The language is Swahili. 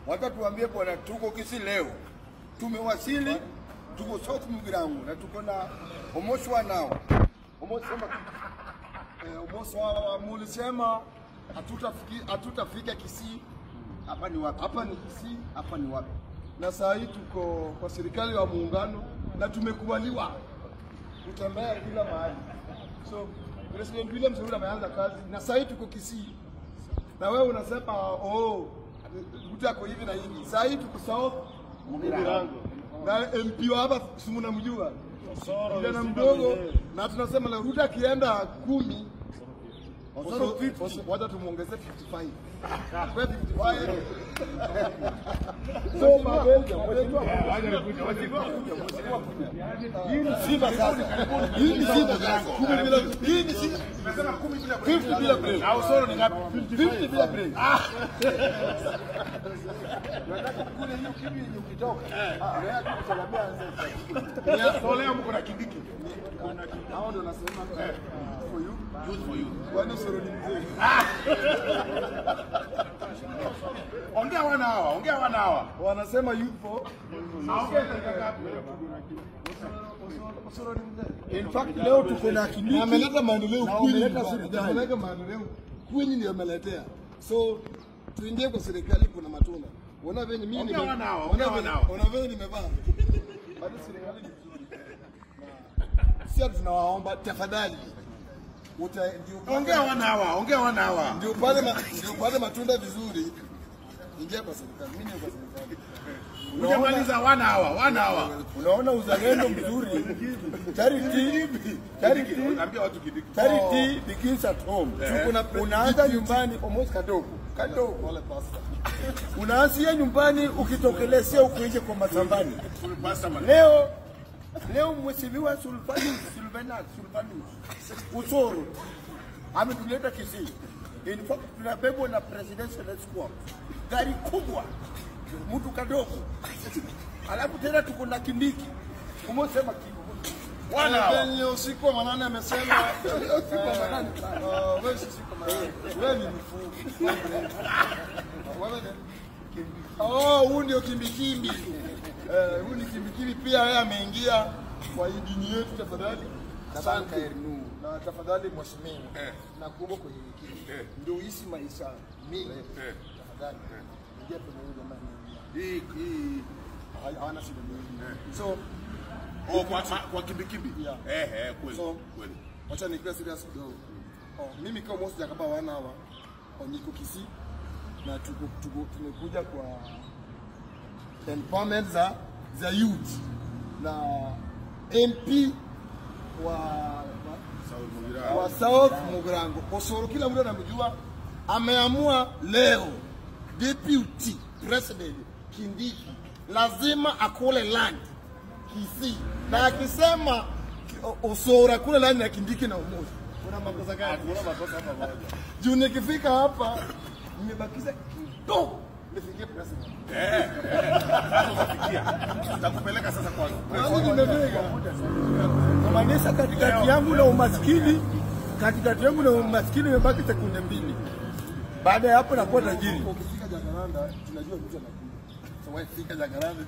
Wacha tuambie bwana, tuko Kisii leo. Tumewasili, tuko South Mugirango na tuko na Omoshwa nao. Omoshwa Omoshwa mulisema hatutafika Kisii. Hapa ni wapi? Hapa ni Kisii, hapa ni wapi? Na saa hii tuko kwa serikali wa muungano na tumekubaliwa kutembea kila mahali. So President William Samoei ameanza kazi na saa hii tuko Kisii. Na wewe unasema oh utako hivi na hivi. Saa hii tuko South Mugirango. Na MP wa hapa si mnamjua. Kijana mdogo, na tunasema na Ruto akienda 10 Osoro 50, wacha tumuongeze 55. Kwa 55. So hii ni Simba sasa. Hii ni Simba sasa. 10 bila, hii ni Simba. Nimesema 10 bila break. 50 bila break. Na Osoro ni ngapi? 50 bila break. Nataka kule hiyo kitu yenye ukitoka. Unaweza kusalamia anza. So leo mko na Kindiki. Hao ndio nasema for you. Youth for you. Kwani Osoro ni mzee? Ongea wana hawa, ongea wana hawa. Wanasema youth for. Ongea ngapi? Osoro ni mzee. In fact leo tuko na Kindiki. Ameleta maendeleo kweli. Ameleta serikali. Ameleta maendeleo kweli ndio ameletea. So tuingie kwa serikali kuna matunda. Unaona venye mimi nimeona venye nimevaa. Bado serikali ni nzuri. Sisi tunawaomba tafadhali. Ongea wana hawa, ongea wana hawa. Ndio upate matunda vizuri. Ingia kwa serikali. Mimi niko kwa serikali. Unamaliza wana hawa, wana hawa. Unaona uzalendo mzuri. Charity. Naambia watu Kindiki. Charity begins at home. Unaanza nyumbani almost kadogo. Kadogo. Wale pasta. Unaanzia nyumbani ukitokelezea huko nje kwa masambani. Leo Mheshimiwa Sulvanus Osoro ametuleta Kisii. In fact tunabebwa na presidential escort. Gari kubwa. Mtu kadogo. Alafu tena tuko na Kindiki. Umesema kitu. Wana wenye usiku wa manane amesema usiku wa manane. Wewe usiku wa manane. Wewe ni mfu. Wewe ni Oh, huyu ndio Kimbikimbi. Huyu ni Kimbikimbi pia yeye ameingia kwa hii dini yetu tafadhali. Asante. Na tafadhali mheshimiwa. Na kuomba kwenye wiki. Ndio hisi maisha mingi. Tafadhali. Ingia kwenye huyu jamaa. Hii hawana shida mingi. So oh, kwa Kimbikimbi. Yeah. Kweli. So, kweli. Wacha nikuwe serious kidogo. Mimi kama Moses Jakaba wana hawa niko Kisii na tumekuja kwa empowerment za youth na MP wa South Mugirango Osoro, kila mtu anamjua, ameamua leo Deputy President Kindiki lazima akule land Kisii, na akisema Osoro akule land na Kindiki na Umoja, kuna makosa gani? Kuna makosa hapa moja. Juu nikifika hapa nimebakiza kidogo nifikie president. Sasa utafikia. Nitakupeleka sasa kwa president. Nimefika. Kumaanisha katikati yangu na umaskini imebaki sekunde 2. Baada ya hapo nakuwa tajiri. Ukifika Jacaranda tunajua mtu anakuja. So wewe fika Jacaranda.